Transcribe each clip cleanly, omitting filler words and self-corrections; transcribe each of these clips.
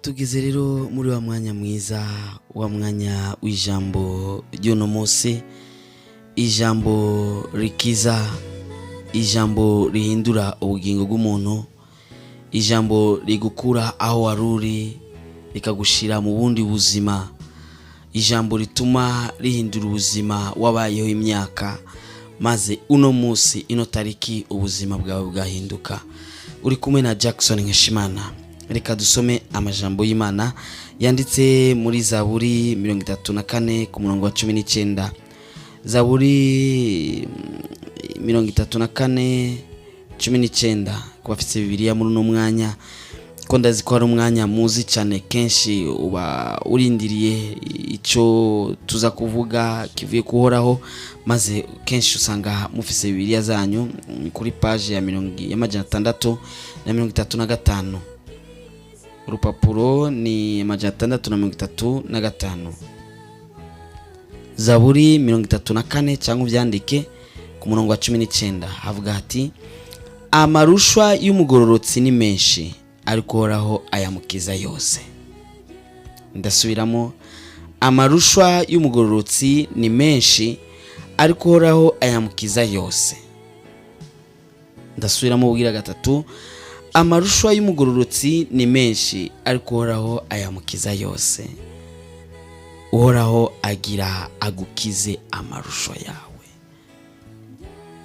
Tugeze rero muri wa mwanya mwiza, wa mwanya w'ijambo ry'uno munsi, ijambo rikiza, ijambo rihindura ubugingo bw'umuntu, ijambo rigukura aho wari uri rikagushira mu bundi buzima, ijambo rituma rihindura ubuzima wabayeho imyaka, maze uno munsi ino tariki ubuzima bwawe bwahinduka. Uri kumwe na Jackson Nkeshimana. Reka dusome amajambo y'Imana yanditse muri Zaburi 34 ku murongo wa 19. Zaburi 34 19, ku bafite Bibiliya muri uno mwanya, ko ndazi ko hari umwanya muzi cyane, kenshi uba urindiriye icyo tuza kuvuga kivuye kuhoraho, maze kenshi usanga mufise Bibiliya zanyu kuri page ya 635, urupapuro ni 635. Zaburi 34, cyangwa ubyandike, ku murongo wa 19 havuga hati: "Amarushwa y'umugororotsi ni menshi, ariko Uhoraho ayamukiza yose." Ndasubiramo: amarushwa y'umugororotsi ni menshi, ariko Uhoraho ayamukiza yose. Ndasubiramo ubwira gatatu: amarushwa y'umugororotsi ni menshi, ariko Uhoraho ayamukiza yose. Uhoraho agira agukize amarushwa yawe.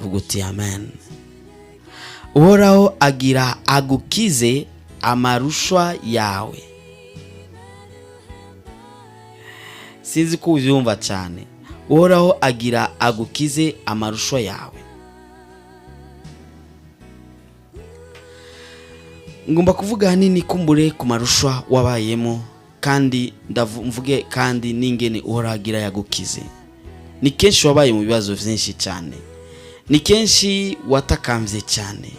Vuga uti amen. Uhoraho agira agukize amarushwa yawe. Sinzi ko ubyumva cyane. Uhoraho agira agukize amarushwa yawe. Ngomba kuvuga hanini kumbure ku marushwa wabayemo, kandi mvuge kandi n'ingene Uhoraho agira yagukize. Ni kenshi wabaye mu bibazo byinshi cyane, ni kenshi watakambye cyane,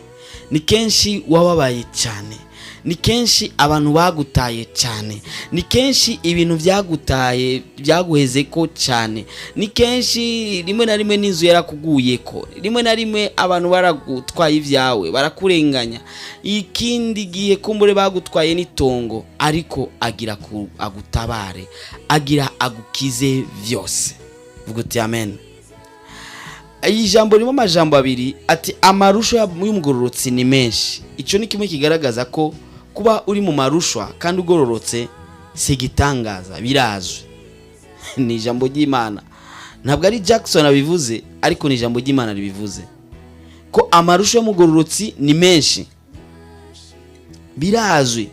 ni kenshi wababaye cyane, ni kenshi abantu bagutaye cyane, ni kenshi ibintu byagutaye byaguheze ko cyane, ni kenshi rimwe na rimwe n'inzu yarakuguye ko, rimwe na rimwe abantu baragutwaye ibyawe, barakurenganya, ikindi gihe kumbure bagutwaye n'itongo, ariko agira agutabare, agira agukize byose. Vuga uti amen. Iyi jambo ririmo amajambo abiri ati: "Amarushwa y'umugororotsi ni menshi." Icyo ni kimwe kigaragaza ko kuba uri mu marushwa kandi ugororotse si igitangaza, birazwi, ni ijambo ry'Imana. Ntabwo ari Jackson abivuze, ariko ni ijambo ry'Imana ribivuze ko amarushwa y'umugororotsi ni menshi. Birazwi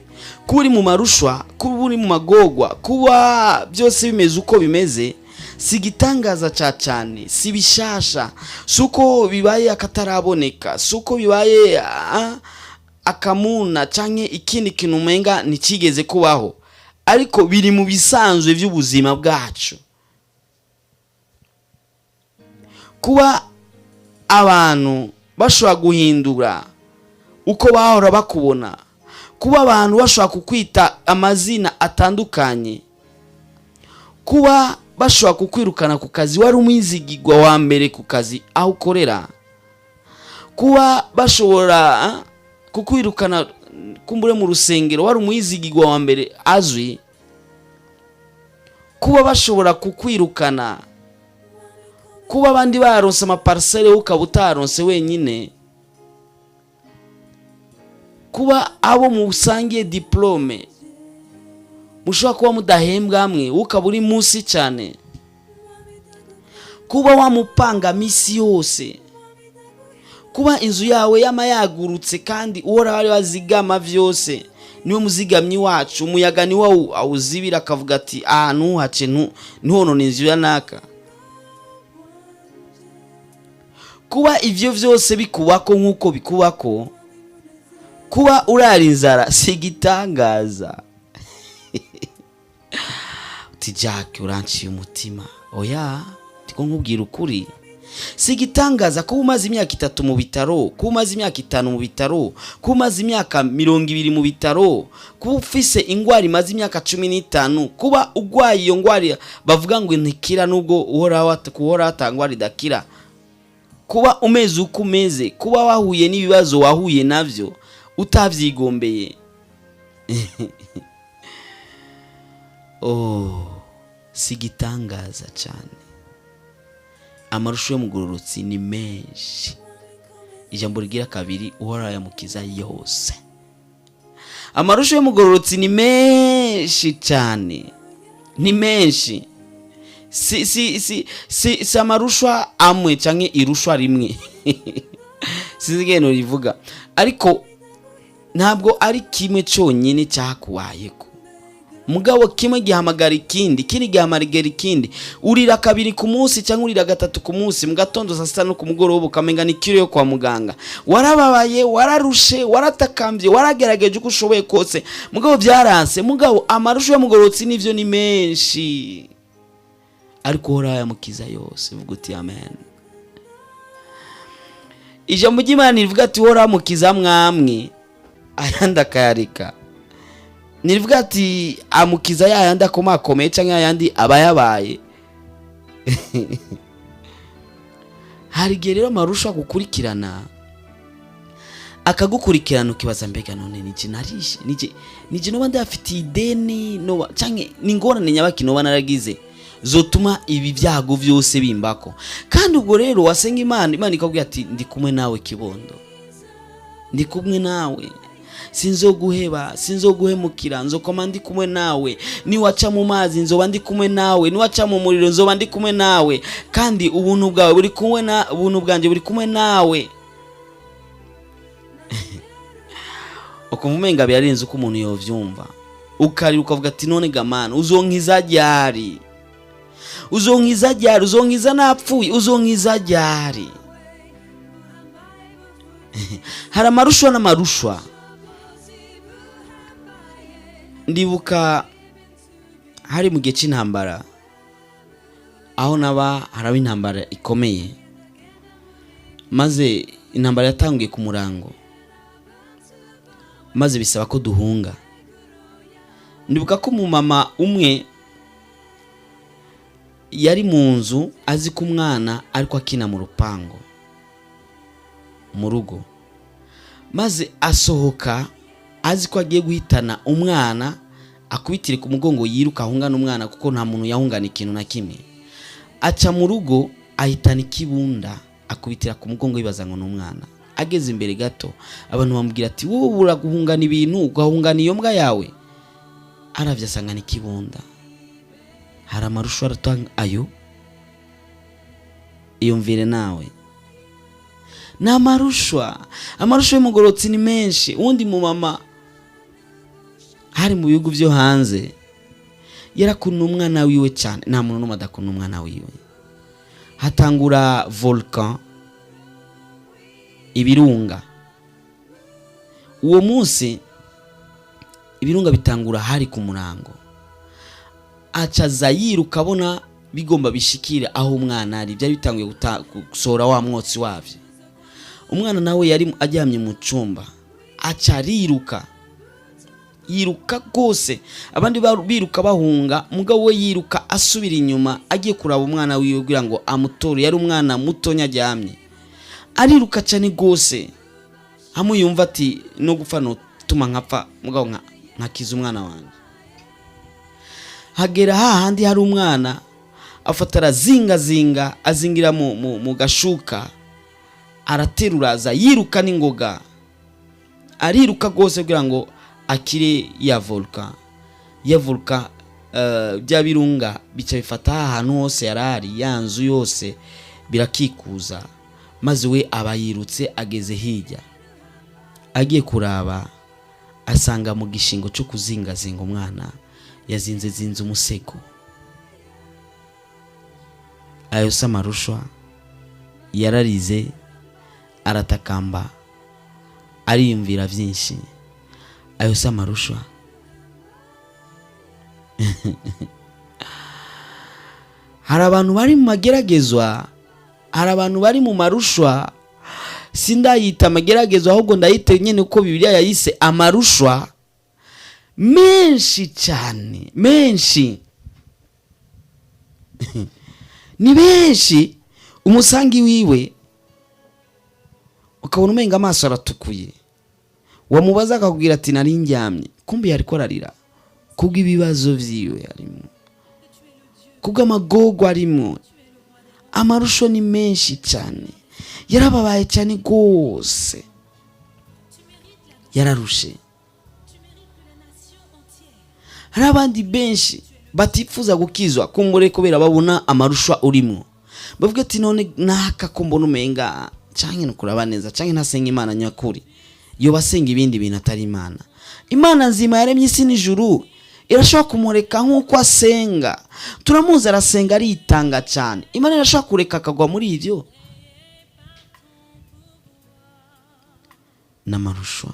kuba uri mu marushwa, kuba uri mu magorwa, kuba byose bimeze uko bimeze si igitangaza cya cyane, si bishasha, si uko bibaye akataraboneka, si uko bibaye akamuna cyangwa ikindi kintu umenga ntikigeze kubaho, ariko biri mu bisanzwe by'ubuzima bwacu. Kuba abantu bashobora guhindura uko bahora bakubona, kuba abantu bashobora kukwita amazina atandukanye, kuba bashobora kukwirukana ku kazi wari umwizigirwa wa mbere ku kazi aho ukorera, kuba bashobora kukwirukana kumbure mu rusengero wari umwizigirwa wa mbere azwi, kuba bashobora kukwirukana, kuba abandi baronse amaparisere wowe ukaba utaronse wenyine, kuba abo musangiye diplome mushobora kuba mudahembwa hamwe, wowe ukaba uri munsi cyane, kuba wamupanga misi yose, kuba inzu yawe yama yagurutse kandi Uhoraho ari wazigama byose, niwe muzigamyi wacu, umuyaga niwe awuzibira akavuga ati: "Aha ntuhace, ntuhonone inzu ya naka." Kuba ibyo byose bikubako nk'uko bikubako, kuba urara inzara si igitangaza. Uti: "Jack, uranciye umutima." Oya, ndiko nkubwira ukuri. Si igitangaza kuba umaze imyaka 3 mu bitaro, kuba umaze imyaka 5 mu bitaro, kuba umaze imyaka 20 mu bitaro, kuba ufise ingwara imaze imyaka 15, kuba urwaye iyo ngwara bavuga ngo ntikira, nubwo uhoraho atangwara idakira, kuba umeze uko umeze, kuba wahuye n'ibibazo wahuye navyo utabyigombeye. Oh, si igitangaza cyane. Amarusho y'umugororotsi ni menshi. Ijambo rigira kabiri, Uhoraho yamukiza yose. Amarusho y'umugororotsi ni menshi cyane, ni menshi. Si amarushwa amwe canke irushwa rimwe, sinzi ingene rivuga, ariko ntabwo ari kimwe cyonyine cyakubayeko. Mugabo kimwe gihamagara ikindi, ikindi gihamagara ikindi. Urira kabiri ku munsi cyangwa urira gatatu ku munsi, mu gatondo, saa sita no ku mugoroba, ukamenga ni kiro yo kwa muganga. Warababaye, wararushe, waratakambye, waragerageje uko ushoboye kose, mugabo byaranse. Mugabo amarusho y'umugororotsi nivyo ni menshi, ariko Uhoraho yamukiza yose. Vuga uti amen. Ijambo ry'Imana rivuga ati Uhoraho amukiza mwamwe, ayandi akayareka. Nirivuga ati amukiza ya yandi akomakomeye cyangwa ya yandi aba yabaye. Hari igihe rero amarusho agukurikirana, akagukurikirana, ukibaza: mbega none niki narishe, niki noba ndafitiye ideni, noba canke ni ingorane nyabaki noba naragize zotuma ibi byago byose bimbako? Kandi ubwo rero wasenga Imana, Imana ikakubwira ati: ndi kumwe nawe kibondo, ndi kumwe nawe, sinzoguheba, sinzoguhemukira, nzokoma ndi kumwe nawe. Niwaca mu mazi nzoba ndi kumwe nawe, niwaca mu muriro nzoba ndi kumwe nawe, kandi ubuntu bwawe buri kumwe na ubuntu bwanjye buri kumwe nawe. Ukumva umenga birarenze uko umuntu yovyumva, ukarira ukavuga ati: none gamana uzonkiza ryari? Uzonkiza ryari? Uzonkiza napfuye? Uzonkiza ryari? Hari amarushwa n'amarushwa. Ndibuka hari mu gihe cy'intambara, aho naba haraba intambara ikomeye, maze intambara yatanguye ku murango, maze bisaba ko duhunga. Ndibuka ko umumama umwe yari mu nzu azi ko umwana ariko akina mu rupango mu rugo, maze asohoka azi ko agiye guhitana umwana, akubitire ku mugongo, yiruka ahungana umwana, kuko nta muntu yahungana ikintu na kimwe. Aca mu rugo ahitana ikibunda, akubitira ku mugongo, yibaza ngo ni umwana. Ageze imbere gato, abantu bamubwira ati: wowe uraguhungana ibintu, ugahungana iyo mbwa yawe? Aravye asanga ni ikibunda. Hari amarusho aratanga ayo. Iyumvire nawe, ni amarushwa. Amarushwa y'umugororotsi ni menshi. Uwundi mu mama hari mu bihugu byo hanze yarakunda umwana wiwe cyane, nta muntu n'umwe adakunda umwana wiwe. Hatangura volcan, ibirunga. Uwo munsi ibirunga bitangura hari ku murango, acaza yiruka abona bigomba bishikire aho umwana ari, byari bitanguye gusohora wa mwotsi wavyo. Umwana nawe yari aryamye mu cyumba, aca ariruka, yiruka rwose. Abandi biruka bahunga, mugabo we yiruka asubira inyuma, agiye kuraba umwana wiwe kugira ngo amutore. Yari umwana mutonya aryamye. Ariruka cyane rwose, hamwe yumva ati no gupfa notuma nkapfa, mugabo nkakiza umwana wanjye. Hagera hahandi hari umwana, afata arazingazinga, azingira mu gashuka, araterura, aza yiruka n'ingoga, ariruka rwose kugira ngo akire ya volcan. Ya volcan, bya birunga bica bifata ahantu hose yari ari, ya nzu yose birakikuza, maze we aba yirutse ageze hirya, agiye kuraba asanga mu gishingo cyo kuzingazinga umwana yazinze zinze umusego. Ayo si amarushwa? Yararize, aratakamba, ariyumvira byinshi. Ayo si amarushwa? Hari abantu bari mu mageragezwa, hari abantu bari mu marushwa. Sindayita amageragezwa, ahubwo ndayita nyine uko Bibiliya yayise, amarushwa menshi cyane, menshi, ni benshi. Umusangi wiwe ukabona umenga amaso aratukuye, wamubaza akakubwira ati nari ndyamye, kumbe yariko ararira. Kubw'ibibazo vyiwe arimo, kubw'amagorwa arimo. Amarusho ni menshi cyane, yarababaye cyane rwose, yararushe. Hari abandi benshi batifuza gukizwa kumbure kubera babona amarushwa urimo, bavuga ati none naka ko mbona umenga canke nukuraba neza, canke ntasenga Imana nyakuri, yoba asenga ibindi bintu atari Imana. Imana nzima yaremye isi n'ijuru irashobora kumureka nk'uko asenga. Turamuzi arasenga, aritanga cyane. Imana irashobora kureka akagwa muri ibyo n'amarushwa.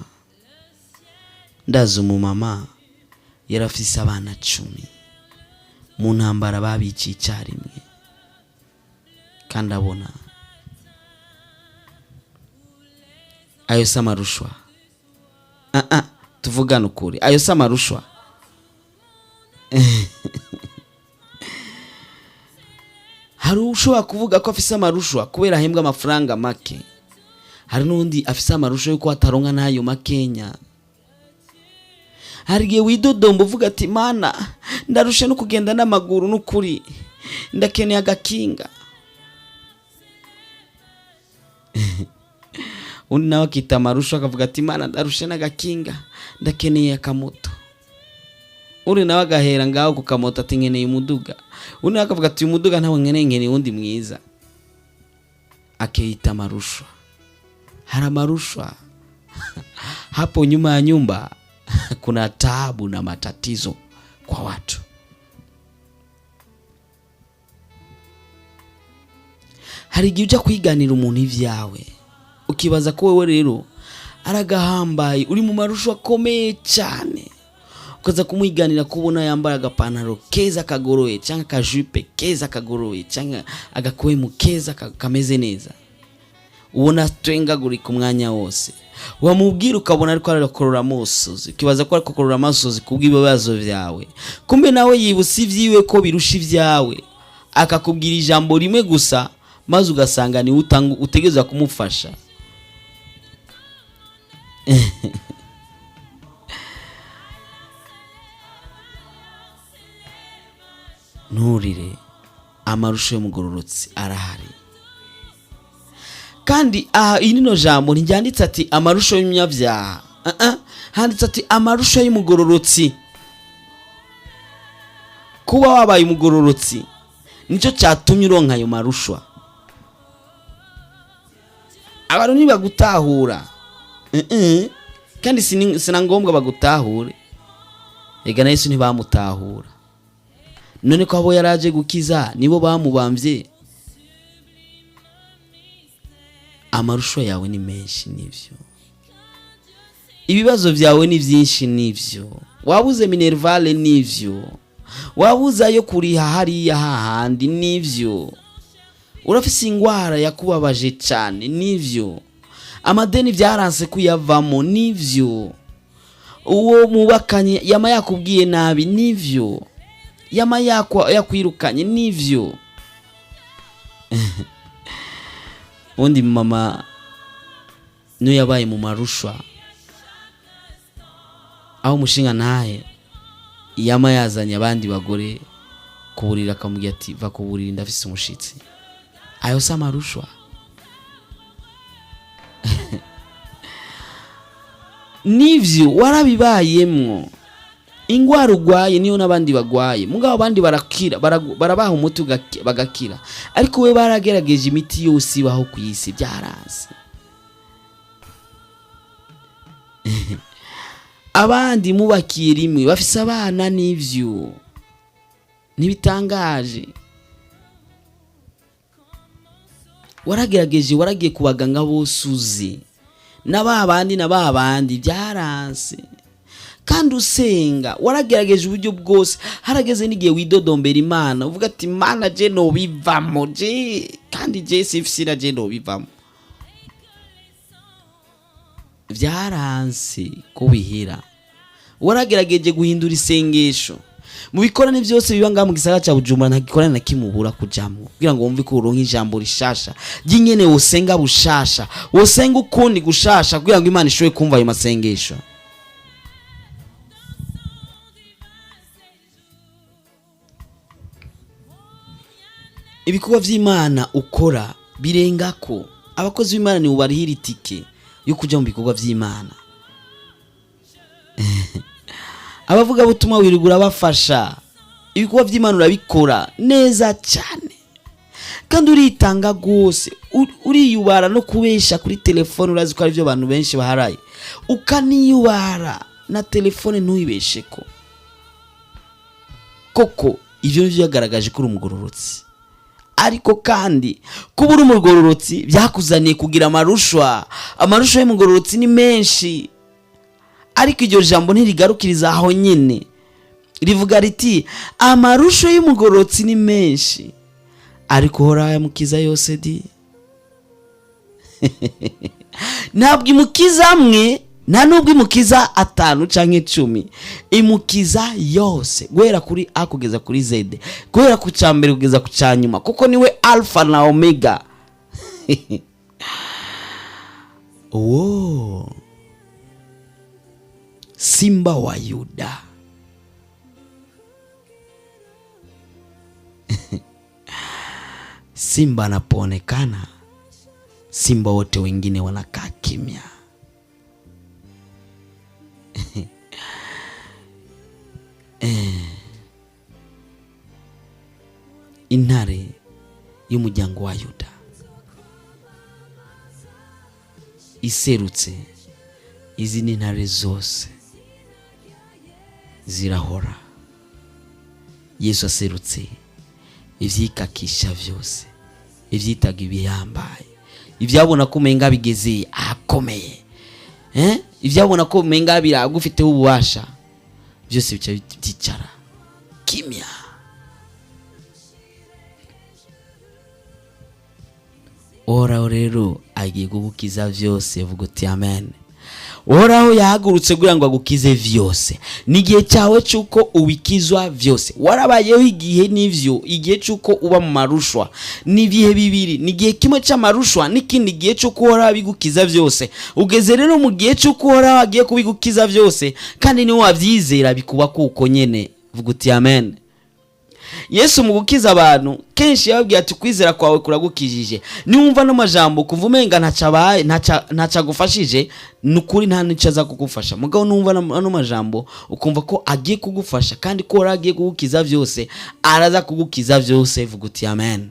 Ndazi umumama yarafise abana 10 mu ntambara, babiciye icyarimwe, kandi abona. Ayo si amarushwa? Ah, ah, tuvugane ukuri, ayo si amarushwa? Hari ushobora kuvuga ko afise amarushwa kubera ahembwa amafaranga make. Hari n'undi afise amarushwa yuko ataronka n'ayo makenya. Hari igihe widodomba uvuga ati Mana, ndarushe no kugenda n'amaguru, n'ukuri ndakeneye agakinga. Undi nawe akita amarusho akavuga ati Mana, ndarushe n'agakinga, ndakeneye akamoto. Undi nawe agahera ngaho ku kamoto ati nkeneye umuduga. Undi nawe akavuga ati uyu muduga ntawe nkeneye, nkeneye uwundi mwiza. Akiyita amarushwa. Hari amarushwa hapo nyuma ya nyumba kuna taabu na matatizo kwa watu. Hari igihe ujya kwiganira umuntu ibyawe ukibaza ko wowe rero aragahambaye, uri mu marusho akomeye cyane, ukaza kumwiganira ko ubona yambaye agapantaro keza kagoroye, cyangwa akajupe keza kagoroye, cyangwa agakwemu keza kameze neza, ubona twengagurika umwanya wose. Wamubwira ukabona ariko arakorora amosozi, ukibaza ko ariko akorora amosozi kubw'ibibazo byawe, kumbe nawe yibutse ibyiwe ko birusha ibyawe, akakubwira ijambo rimwe gusa, maze ugasanga niwe utegerezwa kumufasha. Nturire, amarusho y'umugororotsi arahari. Kandi aha iyi nino jambo ntiryanditse ati amarusho y'umunyabyaha, uh -uh. Handitse ati amarusho y'umugororotsi. Kuba wabaye umugororotsi nicyo cyatumye uronka ayo marushwa. Abantu ntibagutahura, kandi sina ngombwa bagutahure. Ega na Yesu ntibamutahura, none ko abo yaraje gukiza nibo bamubambye. Amarusho yawe ni menshi nivyo, ibibazo byawe ni byinshi nivyo, wabuze minervale nivyo, wabuze ayo kuriha hariya hahandi nivyo, urafise ingwara yakubabaje cyane nivyo, amadeni byaranse kuyavamo nivyo, uwo mubakanye yama yakubwiye nabi nivyo, yama yakwirukanye nivyo. Undi mama niyo yabaye mu marushwa, aho umushinga ntahe yama yazanye abandi bagore kuburira, akamubwira ati va kuburira ndafise umushitsi. Ayo si amarushwa? Nivyo warabibayemwo. Ingwara urwaye niyo n'abandi bagwaye, mugabo abandi barakira, barabaha umuti bagakira, ariko we baragerageje imiti yose ibaho ku isi byaranze. Abandi mubakiye rimwe bafise abana nivyo, ntibitangaje. Waragerageje, waragiye ku baganga bose uzi, na ba bandi na ba bandi byaranse. Kandi usenga, waragerageje uburyo bwose, harageze n'igihe widodombera Imana uvuga ati Mana je nobivamo, je kandi je sifisira je nobivamo. Byaranse ko bihera. Waragerageje guhindura isengesho mu bikorane byose biba ngaha mu gisagara cya Bujumbura, nta gikorane na kimwe ubura kujamwo kugira ngo wumve ko uronka ijambo rishasha ry'ingene wosenga bushasha, wosenga ukundi gushasha, kugira ngo Imana ishobore kumva ayo masengesho. Ibikorwa by'Imana ukora birenga ko abakozi b'Imana ni ubarihira itike yo kujya mu bikorwa by'Imana. Abavugabutumwa wirigura bafasha, ibikorwa by'Imana urabikora neza cyane kandi uritanga rwose, uriyubara no kubesha kuri telefone, urazi ko aribyo abantu benshi baharaye, ukaniyubara na telefone ntuyibeshe ko koko. Ibyo nibyo yagaragaje ko uri umugororotsi. Ariko kandi kuba uri umugororotsi byakuzaniye kugira amarushwa. Amarushwa y'umugororotsi ni menshi, ariko iryo jambo ntirigarukiriza aho nyine, rivuga riti amarushwa y'umugororotsi ni menshi, ariko Uhoraho ayamukiza yose. Di ntabwo imukiza amwe, nta nubwo imukiza atanu cyangwa 10, imukiza yose guhera kuri A kugeza kuri Z, guhera ku cya mbere kugeza ku cya nyuma, kuko niwe Alpha na Omega. Uwo Simba wa Yuda. Simba anapoonekana, simba wote wengine wanakaa kimya. Intare y'umuryango wa Yuda iserutse, izindi ntare zose zirahora. Yesu aserutse, ivyikakisha vyose, ivyitaga ibihambaye, ivyabona ko umenga bigeze ahakomeye, ivyabona ko umenga biragufiteho ububasha, byose bica byicara kimya. Uhoraho rero agiye kugukiza vyose, vuga uti amen. Uhoraho yahagurutse kugira ngo agukize vyose. Ni igihe cyawe cy'uko ubikizwa vyose. Warabayeho igihe n'ivyo, igihe cy'uko uba mu marushwa. Ni ibihe bibiri, ni igihe kimwe cy'amarushwa n'ikindi gihe cy'uko Uhoraho abigukiza vyose. Ugeze rero mu gihe cy'uko Uhoraho agiye kubigukiza vyose, kandi niwe wabyizera bikuba kuko nyene. Vuga uti amen. Yesu mu gukiza abantu kenshi yababwiye ati kwizera kwawe kuragukijije. Niwumva no majambo kuva umenga ntacabaye, ntacagufashije, nukuri nta nico aza kugufasha. Mugabo numva ano majambo ukumva ko agiye kugufasha kandi ko agiye kugukiza vyose, araza kugukiza vyose. Vuga uti amen.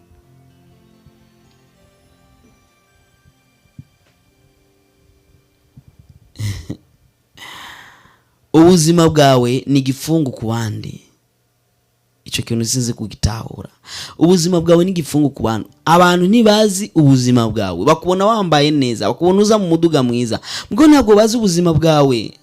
Ubuzima bwawe ni igifungo ku bandi. Icyo kintu sinzi kugitahura. Ubuzima bwawe ni igifungo ku bantu. Abantu ntibazi ubuzima bwawe, bakubona wambaye neza, bakubona uza mu muduga mwiza, mbwo ntabwo bazi ubuzima bwawe.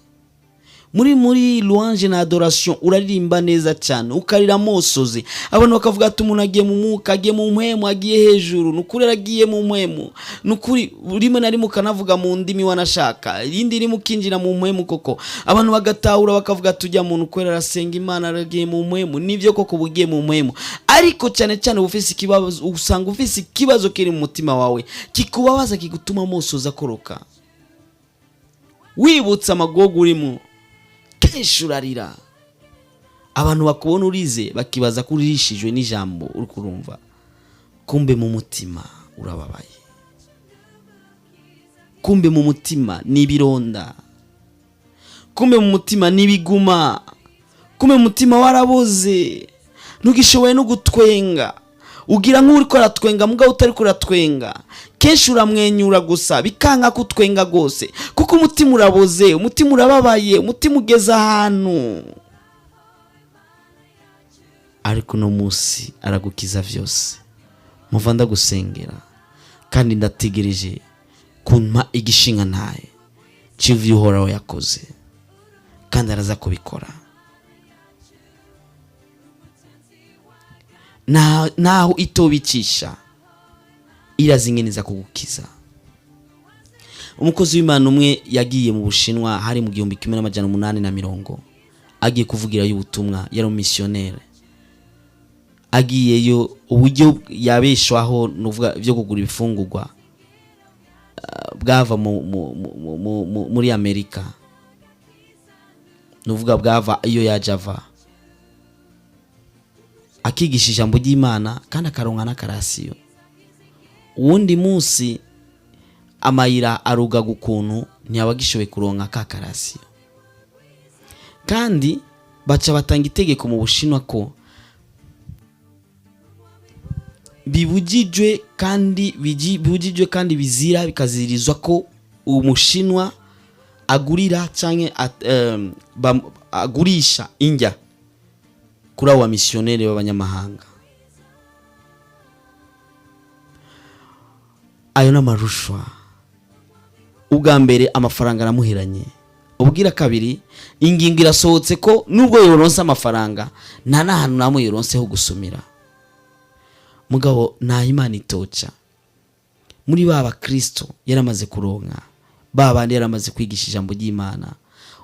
Muri louange na adoration uraririmba neza cyane, ukarira amosozi, abantu bakavuga ati umuntu agiye mu mwuka, agiye mu mpwemu, agiye hejuru, nukuri aragiye mu mpwemu, nukuri. Rimwe na rimwe ukanavuga mu ndimi wanashaka, irindi rimwe ukinjira mu mpwemu koko, abantu bagatahura bakavuga ati ujya muntu kwera arasenga Imana, aragiye mu mpwemu. Nivyo koko uba ugiye mu mpwemu, ariko cyane cyane uba ufise ikibazo, usanga ufise ikibazo kiri mu mutima wawe kikubabaza, kigutuma amosozi akoroka. Wibutsa amagogo urimo kenshi urarira, abantu bakubona urize bakibaza ko uririshijwe n'ijambo uri kurumva, kumbe mu mutima urababaye, kumbe mu mutima ni ibironda, kumbe mu mutima ni ibiguma, kumbe mu mutima waraboze, ntugishoboye no gutwenga, ugira nk'uri ko aratwenga mugabo utari kuratwenga. Kenshi uramwenyura gusa bikanga kutwenga gose, kuko umutima uraboze, umutima urababaye, umutima ugeze ahantu. Ariko uno munsi aragukiza vyose. Muva ndagusengera kandi ndategereje kumpa igishinga ntaye c'ivyo Uhoraho yakoze, kandi araza kubikora. Naho itobicisha irazingeneza kugukiza. Umukozi w'Imana umwe yagiye mu Bushinwa hari mu 1880, agiye kuvugirayo ubutumwa, yari umumisiyonere. Agiyeyo uburyo yabeshwaho nuvuga byo kugura ibifungurwa bwava muri Amerika, nuvuga bwava iyo yaje ava. Akigisha ijambo ry'Imana kandi akaronka n'akarasiyo. Uwundi munsi amayira arugaga ukuntu, ntiyaba agishoboye kuronka ka karasiyo. Kandi baca batanga itegeko mu Bushinwa ko bibujijwe kandi bibujijwe kandi bizira bikazirizwa ko umushinwa agurira canke agurisha indya kuri abo bamisiyoneri b'abanyamahanga. Ayo n'amarushwa. Ubwa mbere amafaranga aramuheranye, ubwira kabiri ingingo irasohotse ko nubwo yoronse amafaranga, nta n'ahantu namwe yoronse ho gusumira. Mugabo nta Imana itoca muri ba bakristo yaramaze kuronka, ba bandi yaramaze kwigisha ijambo ry'Imana.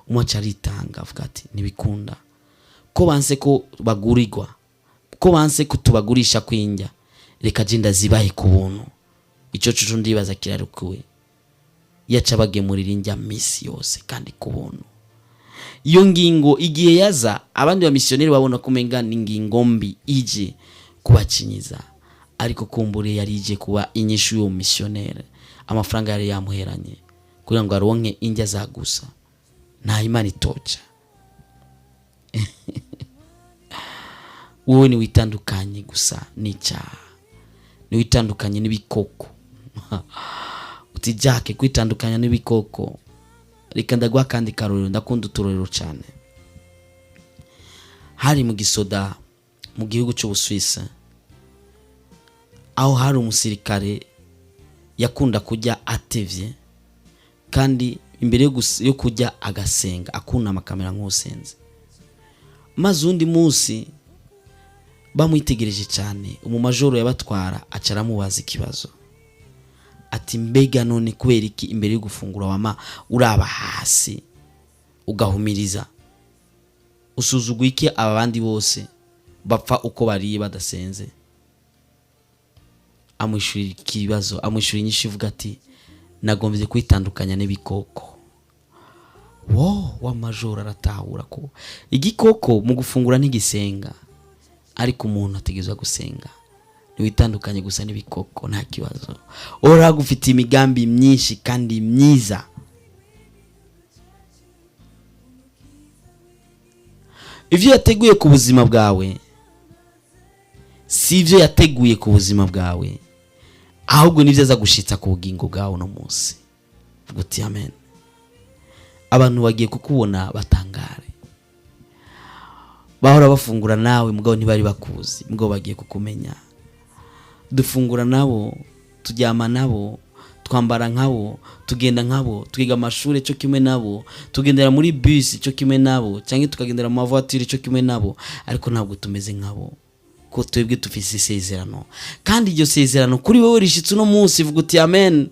Umwe aca aritanga, avuga ati: "Ntibikunda ko banse ko bagurirwa, ko banse ko tubagurisha kwinjya, reka je ndazibahe ku buntu." Ico cucu ndibaza kirarukuwe. Yaca bagemurira indya misi yose kandi ku buntu. Iyo ngingo igihe yaza, abandi bamisiyoneri babona ko umenga ni ingingo mbi ije kubacinyiza, ariko kumbure yari ije kuba inyishu y'uwo misiyoneri. Amafaranga yari yamuheranye kugira ngo aronke indya za gusa. Nta Imana itoca. Wowe niwitandukanye gusa n'icyaha, niwitandukanye n'ibikoko. Uti: "Jacques, kwitandukanya n'ibikoko?" Reka ndaguha akandi karorero, ndakunda uturorero cyane. Hari mu gisoda mu gihugu cy'Ubusuwisi, aho hari umusirikare yakunda kurya atevye, kandi imbere yo kurya agasenga, akunama akamera nk'usenze. Maze undi munsi bamwitegereje cyane, umumajoro yabatwara aca aramubaza ikibazo ati: "Mbega none kubera iki imbere yo gufungura wama uraba hasi ugahumiriza? Usuzuguye iki aba bandi bose bapfa uko bariye badasenze?" Amwishyurira ikibazo, amwishyura inyishu ivuga ati: "Nagombye kwitandukanya n'ibikoko." Wo wa majoro aratahura ko igikoko mu gufungura ntigisenga, ariko umuntu ategerezwa gusenga. Ntiwitandukanye gusa n'ibikoko, nta kibazo. Uhoraho agufitiye imigambi myinshi kandi myiza. Ibyo yateguye ku buzima bwawe si ibyo yateguye ku buzima bwawe, ahubwo nibyo aza gushitsa ku bugingo bwawe uno munsi. Vuga uti: "Amen." Abantu bagiye kukubona batangare. Bahora bafungura nawe, mugabo ntibari bakuzi, mugabo bagiye kukumenya. Dufungura nabo, turyama nabo, twambara nkabo, tugenda nkabo, twiga amashuri cyo kimwe nabo, tugendera muri bisi cyo kimwe nabo, cyangwa tukagendera mu mavatiri cyo kimwe nabo, ariko ntabwo tumeze nkabo, ko twebwe dufise isezerano, kandi iryo sezerano kuri wowe rishitse uno munsi. Vuga uti: "Amen."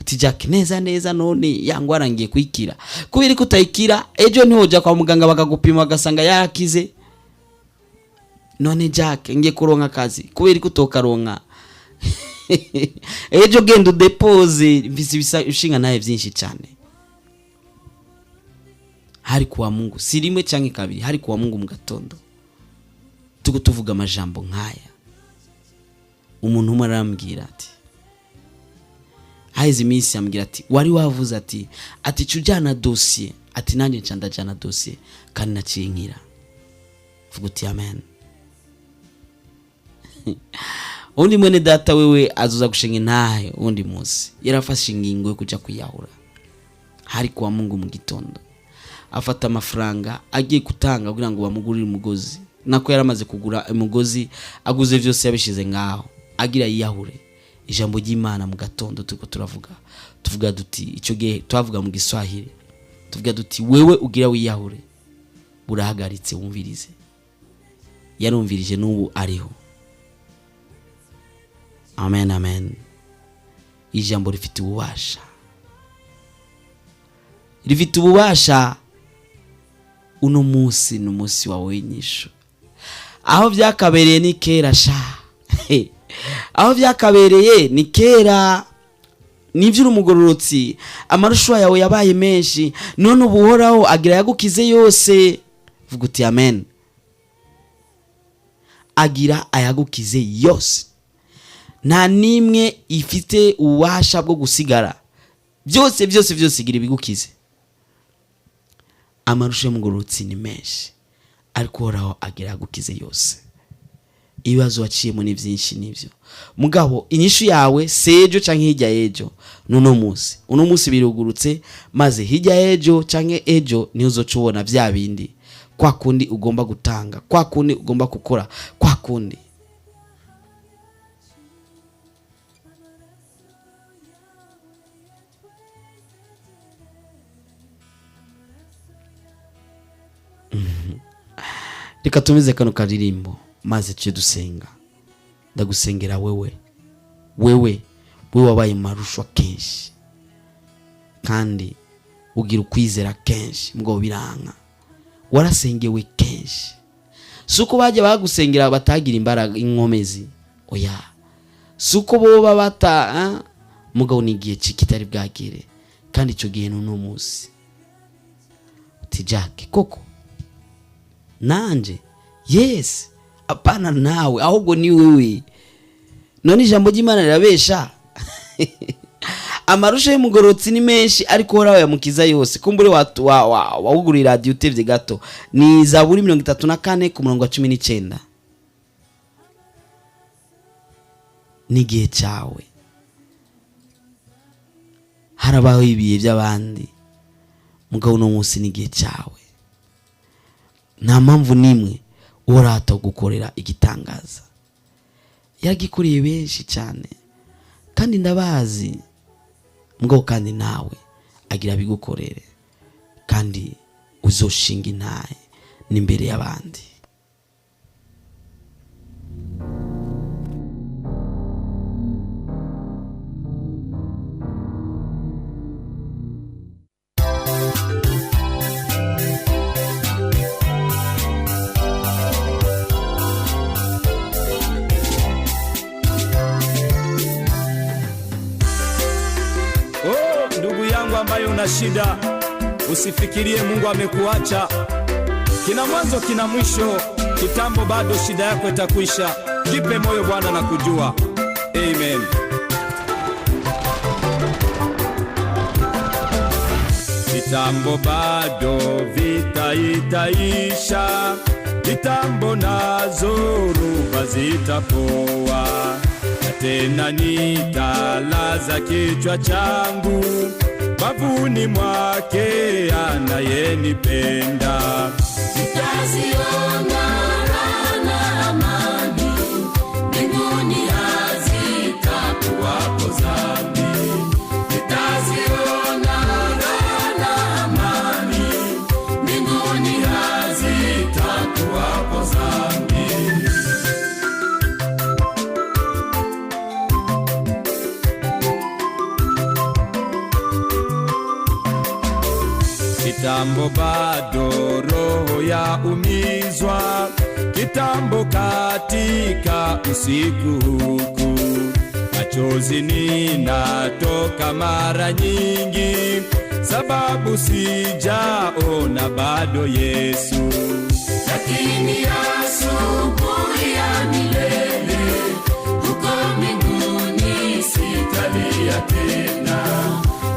Uti: "Jack, neza neza, none ya ngwara ngiye kuyikira?" Kubera ko utayikira, ejo ntiwoja kwa muganga bakagupima bagasanga yarakize. None Jack, ngiye kuronka akazi? Kubera ko utokaronka, ejo genda udepose. Mfise ibishinga nawe byinshi cyane. Hari kuwa Mungu, si rimwe cyangwa kabiri, hari kuwa Mungu mu gatondo, tuko tuvuga amajambo nk'aya. Umuntu umwe arambwira ati, haheze iminsi, ambwira ati: "Wari wavuze ati ca ujyana dosiye." Ati: "Nanjye nca ndajyana dosiye kandi naciye nkira." Vuga uti: "Amen." Undi mwene data wewe azuza gushinga intahe. Uwundi munsi yarafashe ingingo yo kuja kwiyahura. Hari kuwa Mungu mu gitondo, afata amafaranga agiye gutanga kugira ngo bamugurire umugozi, nako yaramaze kugura umugozi, aguze vyose, yabishize ngaho agira yiyahure. Ijambo ry'Imana mu gatondo turiko turavuga, tuvuga duti, icyo gihe twavuga mu Giswahili, tuvuga duti: "Wewe ugira wiyahure, burahagaritse, wumvirize." Yarumvirije, n'ubu ariho. Amen, amen. Ijambo rifite ububasha, rifite ububasha. Uno munsi ni umunsi wawe w'inyishu. Aho byakabereye ni kera sha, aho byakabereye ni kera. Nibyo, uri umugororotsi, amarushwa yawe yabaye menshi, none ubu Uhoraho agira yagukize yose. Vuga uti: "Amen." Agira ayagukize yose. Nta n'imwe ifite ububasha bwo gusigara. Byose, byose, byose igira ibigukize. Amarusho y'umugororotsi ni menshi, ariko Uhoraho agira agukize yose. Ibibazo waciyemo ni byinshi, nibyo, mugabo inyishu yawe sejo canke hirya y'ejo, n'uno munsi. Uno munsi birugurutse, maze hirya y'ejo canke ejo niho uzoca ubona bya bindi, kwa kundi ugomba gutanga, kwa kundi ugomba gukora, kwa kundi. Reka tumize kano karirimbo maze tujye dusenga. Ndagusengera wewe, wewe, wewe wabaye mu marushwa kenshi kandi ugira ukwizera kenshi, mugabo biranka. Warasengewe kenshi. Si uko bajya bagusengera batagira imbaraga, inkomezi, oya. Si uko boba bata mugabo ni igihe kitari bwagere, kandi icyo gihe ni uno munsi. Uti: "Jack, koko nanje?" Yes, apana nawe, ahubwo ni wewe. None ijambo ry'Imana rirabesha? Amarusho y'umugororotsi ni menshi, ariko Uhoraho yamukiza yose. Kumbure wawuguriye radiyo utevye gato. Ni Zaburi 34 ku murongo wa 19. N'igihe cyawe. Harabaho ibihe by'abandi, mugabo uno munsi n'igihe cyawe. Nta mpamvu n'imwe Uhoraho atagukorera igitangaza. Yaragikoreye benshi cyane kandi ndabazi, mugabo kandi nawe agira abigukorere, kandi uzoshinga intahe n'imbere y'abandi. Oh, ndugu yangu ambaye una shida, usifikirie Mungu amekuacha. Kina mwanzo, kina mwisho. Kitambo bado shida yako itakwisha. Jipe moyo, Bwana na kujua. Amen. Kitambo bado vita itaisha, kitambo nazo ruba zitapoa, na tena nitalaza kichwa changu bavuni mwake anayenipenda. Nitaziona raha na amani, mbinguni hazitakuwapo dhambi. Nitaziona raha na amani, mbinguni hazitakuwapo dhambi. Kitambo bado roho ya umizwa, kitambo katika usiku huku, machozi ninatoka mara nyingi, sababu sijaona bado Yesu. Lakini asubuhi ya milele, huko mbinguni sitalia tena.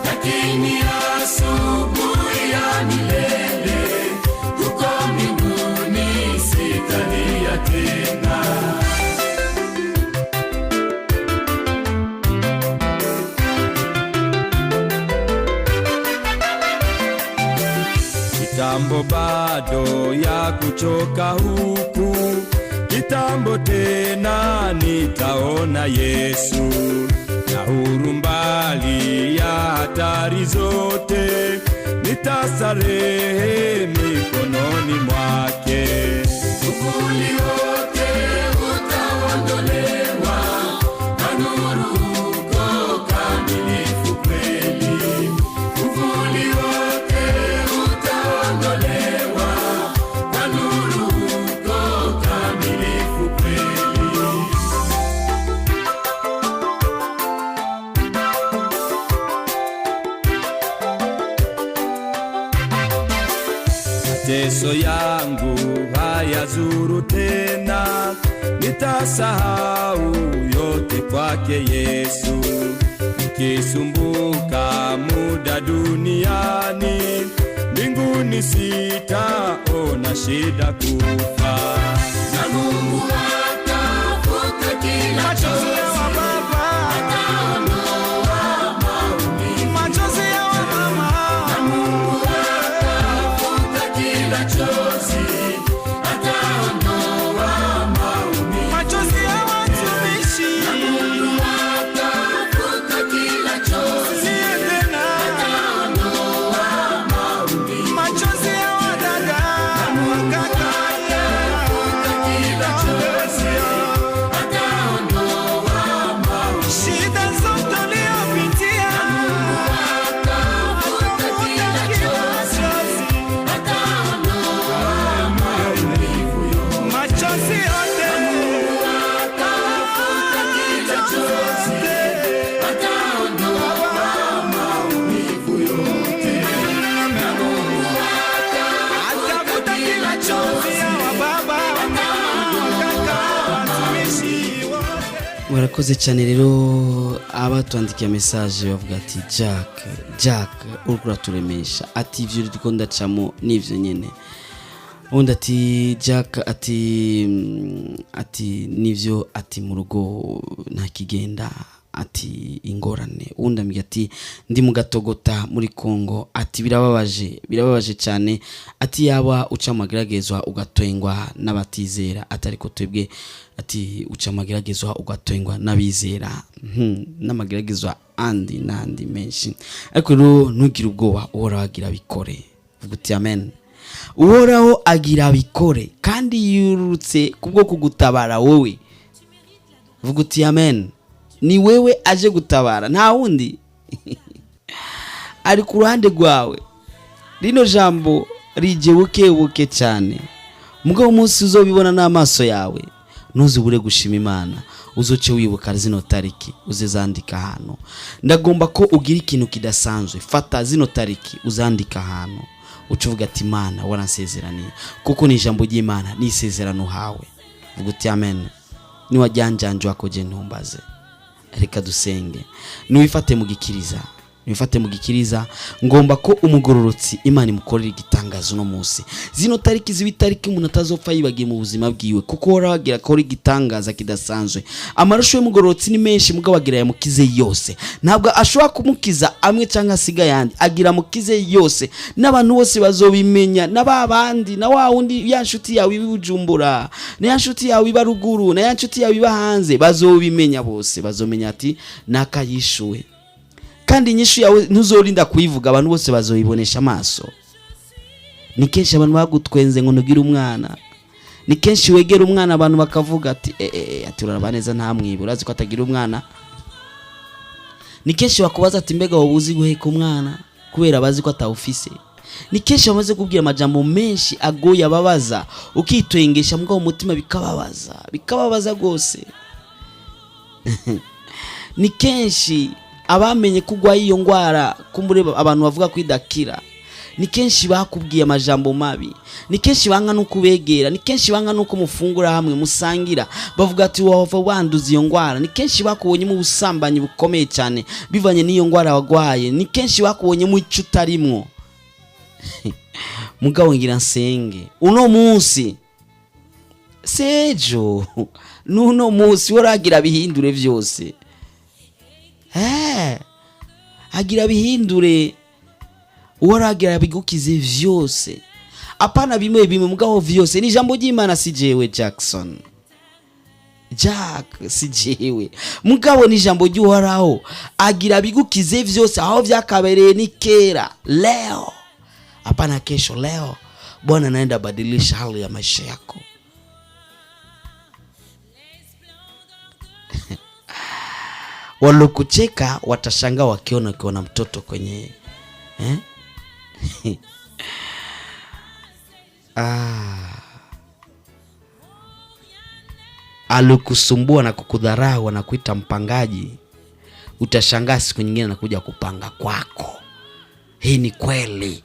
Lakini asubuhi ya milele, huko mbinguni sitalia tena. Kitambo bado ya kuchoka huku, kitambo tena nitaona Yesu, na huru mbali ya hatari zote, nitastarehe mikononi mwake. Uvuli wote utaondolewa na nuru huko kamilifu kweli. Uvuli wote utaondolewa na nuru huko kamilifu kweli. Mateso yangu hayazuru tena, nitasahau yote kwake Yesu. Nikisumbuka muda duniani, mbinguni sitaona shida kufa. Na Mungu atafuta kila Machozi ya wababa, ataondoa maumivu. Machozi ya wamama, Na Mungu atafuta kila chozi, ataondoa maumivu. Machozi ya watumishi, Na Mungu atafuta kila chozi, siye tena, ataondoa maumivu. Machozi ya wadada, wakaka, Atafuta kila chozi, ataondoa maumivu. Shida zote uliyopitia, Atafuta kila chozi, ataondoa maumivu yote. Machozi yote, Atafuta kila chozi, ataondoa maumivu yote. Na Mungu atafuta kila chozi ya wababa, wamama, wakaka, watumishi wote. Warakoze cyane rero abatwandikiye message bavuga ati: "Jack, Jack, uriko uraturemesha," ati ivyo turiko ndacamo nivyo nyene. Undi ati: "Jack," ati ati nivyo, ati mu rugo ntakigenda, ati ingorane. Undi ambwira ati: "Ndi mu Gatogota muri Kongo," ati birababaje, birababaje cyane, ati yaba uca amageragezwa ugatwengwa n'abatizera, ati ariko twebwe, ati uca amageragezwa ugatwengwa n'abizera. N'amageragezwa andi n'andi menshi. Ariko rero ntugire ubwoba, Uhoraho agira bikore. Vuga uti amen. Uhoraho agira bikore kandi yurutse kubwo kugutabara wowe. Vuga uti amen. Ni wewe aje gutabara, nta wundi ari ku ruhande rwawe. Rino jambo rije buke buke cyane, mugabo umunsi uzobibona n'amaso yawe ntuzubure gushima Imana. Uzoce wibuka zino tariki, uzizandika ahantu. Ndagomba ko ugira ikintu kidasanzwe. Fata zino tariki uzandika ahantu, uca uvuga ati: "Imana waransezeraniye," kuko ni ijambo ry'Imana, ni isezerano uhawe. Vuga uti amen. Niwajyanjanje wakoje ntumbaze. Reka dusenge. Niwifate mu gikiriza, niwifate mu gikiriza. Ngomba ko umugororotsi Imana imukorera igitangazo uno munsi. Zino tariki ziba itariki umuntu atazopfa yibagiye mu buzima bwiwe, kuko uhoraho agira akora igitangaza kidasanzwe. Amarusho y'umugororotsi ni menshi, mugabo agira yamukize yose. Ntabwo ashobora kumukiza amwe cyangwa asiga ayandi, agira amukize yose. N'abantu bose bazobimenya, na ba bandi, na wa wundi, ya nshuti yawe iba i Bujumbura, na ya nshuti yawe iba ruguru, na ya nshuti yawe iba hanze, bazobimenya bose. Bazomenya ati nakayishuwe. Kandi inyishu yawe ntuzorinda kuyivuga, abantu bose bazoyibonesha amaso. Ni kenshi abantu bagutwenze ngo ntugire umwana. Ni kenshi wegera umwana abantu bakavuga ati eh, eh, ati uraraba neza ntamwibe, urazi ko atagira umwana. Ni kenshi bakubaza ati: "Mbega wowe uzi guheka umwana?" Kubera bazi ko atawufise. Ni kenshi bamaze kubwira amajambo menshi agoye, ababaza, ukitwengesha mugabo umutima bikababaza, bikababaza rwose. Ni kenshi abamenye ko urwaye iyo ndwara, kumbure abantu bavuga ko idakira, ni kenshi bakubwiye amajambo mabi. Ni kenshi banga no kubegera, ni kenshi banga nuko mufungura hamwe, musangira, bavuga ati wava wanduza iyo ndwara. Ni kenshi bakubonyemo ubusambanyi bukomeye cyane bivanye n'iyo ndwara wagwaye. Ni kenshi bakubonyemo icyo utarimwo. Mugabo ngira nsenge uno munsi, sejo n'uno munsi waragira bihindure byose. Agira bihindure, uwaragira bigukize vyose, apana bimwe bimwe, mugabo vyose. Ni ijambo ry'Imana, si jewe Jackson, Jack, si jewe, mugabo ni ijambo ry'Uhoraho. Agira bigukize vyose. Aho vyakabereye ni kera, leo, hapana kesho. Leo Bwana anaenda badilisha hali ya maisha yako. Walokucheka watashangaa wakiona ukiwa na mtoto kwenye, eh? Ah. Alikusumbua na kukudharau na kuita mpangaji, utashangaa siku nyingine anakuja kupanga kwako. Hii ni kweli.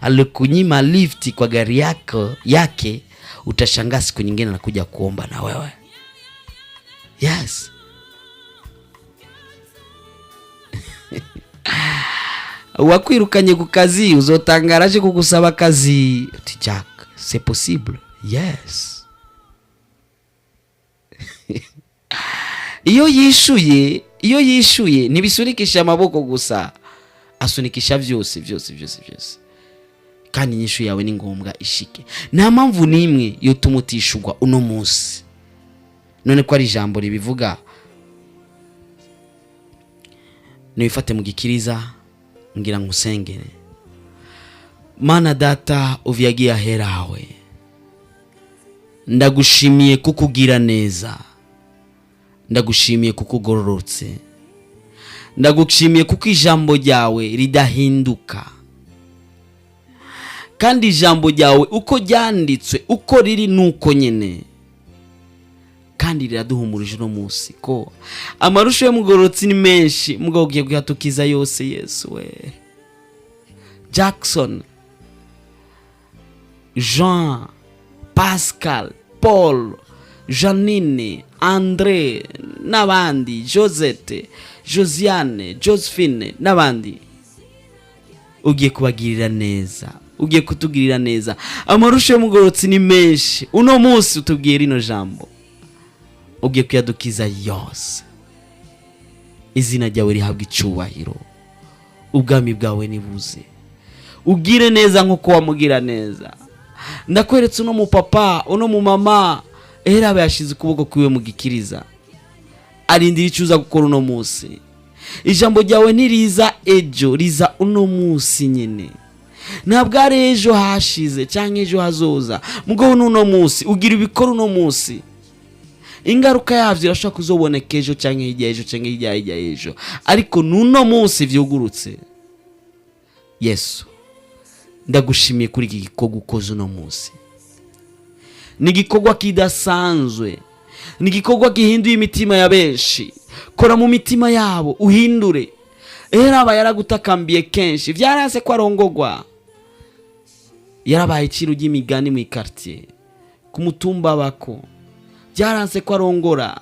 Alikunyima lifti kwa gari yako yake, utashangaa siku nyingine anakuja kuomba na wewe. Yes. Wakwirukanye ku kazi uzotangara aje kugusaba akazi. Uti Jack, c'est possible. Yes. Iyo yishuye, iyo yishuye ntibisunikisha amaboko gusa, asunikisha vyose vyose vyose vyose. Kandi inyishu yawe ni ngombwa ishike. Nta mpamvu n'imwe yotuma utishurwa uno munsi. None ko ari ijambo ribivuga, niwifate mu gikiriza ngira nkusengere. Mana data uvyagiye aherawe, ndagushimiye kukugira neza, ndagushimiye kukugororotse, ndagushimiye kuko ijambo ryawe ridahinduka, kandi ijambo ryawe uko ryanditswe uko riri nuko nyene, kandi riraduhumurije uno munsi ko amarusho y'umugororotsi ni menshi, mugabo ugiye kuyatukiza yose. Yesu we. Jackson, Jean, Pascal, Paul, Janine, Andre n'abandi, Josette, Josiane, Josephine n'abandi, ugiye kubagirira neza, ugiye kutugirira neza. Amarusho y'umugororotsi ni menshi, uno munsi utubwiye rino jambo, ugiye kuyadukiza yose. Izina ryawe rihabwa icubahiro, ubwami bwawe nibuze, ugire neza nkuko wamugira neza. Ndakweretse uno mupapa, uno mumama, ehera yashize ukuboko kwiwe mu gikiriza, arindira icyo uza gukora uno munsi. Ijambo ryawe ntiriza ejo, riza uno munsi nyine. Ntabwo ari ejo hashize cyangwa ejo hazoza, mugabo n'uno munsi ugira ibikora uno munsi. Ingaruka yavyo irashobora kuzoboneka ejo cyangwa hirya ejo cyangwa hirya hirya ejo, ariko n'uno munsi vyugurutse. Yesu, ndagushimiye kuri iki gikorwa ukoze uno munsi. Ni igikorwa kidasanzwe, ni igikorwa gihinduye imitima ya benshi. Kora mu mitima yabo uhindure. Ehera yaragutakambiye kenshi, vyaranse ko arongogwa, yarabaye iciro ry'imigani mu quartier ku mutumba bako, byaranse ko arongora,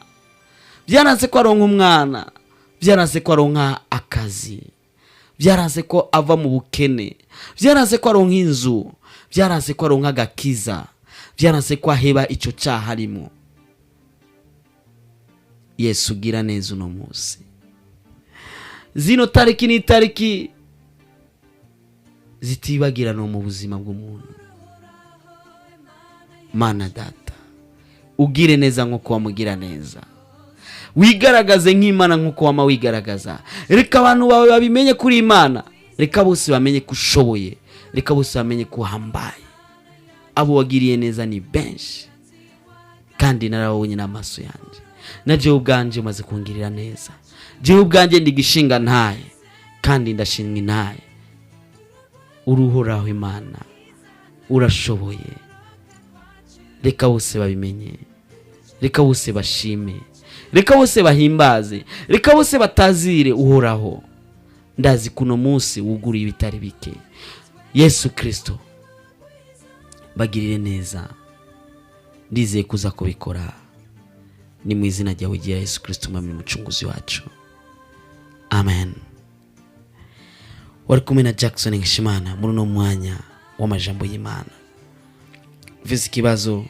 byaranse ko aronka umwana, byaranse ko aronka akazi, byaranse ko ava mu bukene, byaranse ko aronka inzu, byaranse ko aronka agakiza, byaranse ko aheba icyo cyaha arimo. Yesu ugira neza uno munsi. Zino tariki ni itariki zitibagirana mu buzima bw'umuntu. Mana data, ugire neza nkuko wamugira neza, wigaragaze nk'Imana nkuko wama wigaragaza. Reka abantu bawe babimenye kuri Imana, reka bose bamenye ko ushoboye, reka bose bamenye ko uhambaye. Abo wagiriye neza ni benshi, kandi narababonye n'amaso yanjye. Na jewe ubwanje umaze kungirira neza, jewe ubwanje ndi gishinga ntaye, kandi ndashimwa intaye. Uruhoraho Imana, urashoboye. Reka bose babimenye, reka bose bashime, reka bose bahimbaze, reka bose batazire Uhoraho. Ndazi kuno munsi wuguriye ibitari bike. Yesu Kristo, bagirire neza, ndizeye kuza kubikora. Ni mu izina ryawe rya Yesu Kristo umwami n'umucunguzi wacu, amen. Wari kumwe na Jackson Nkeshimana muri uno mwanya w'amajambo y'Imana. Ufise ikibazo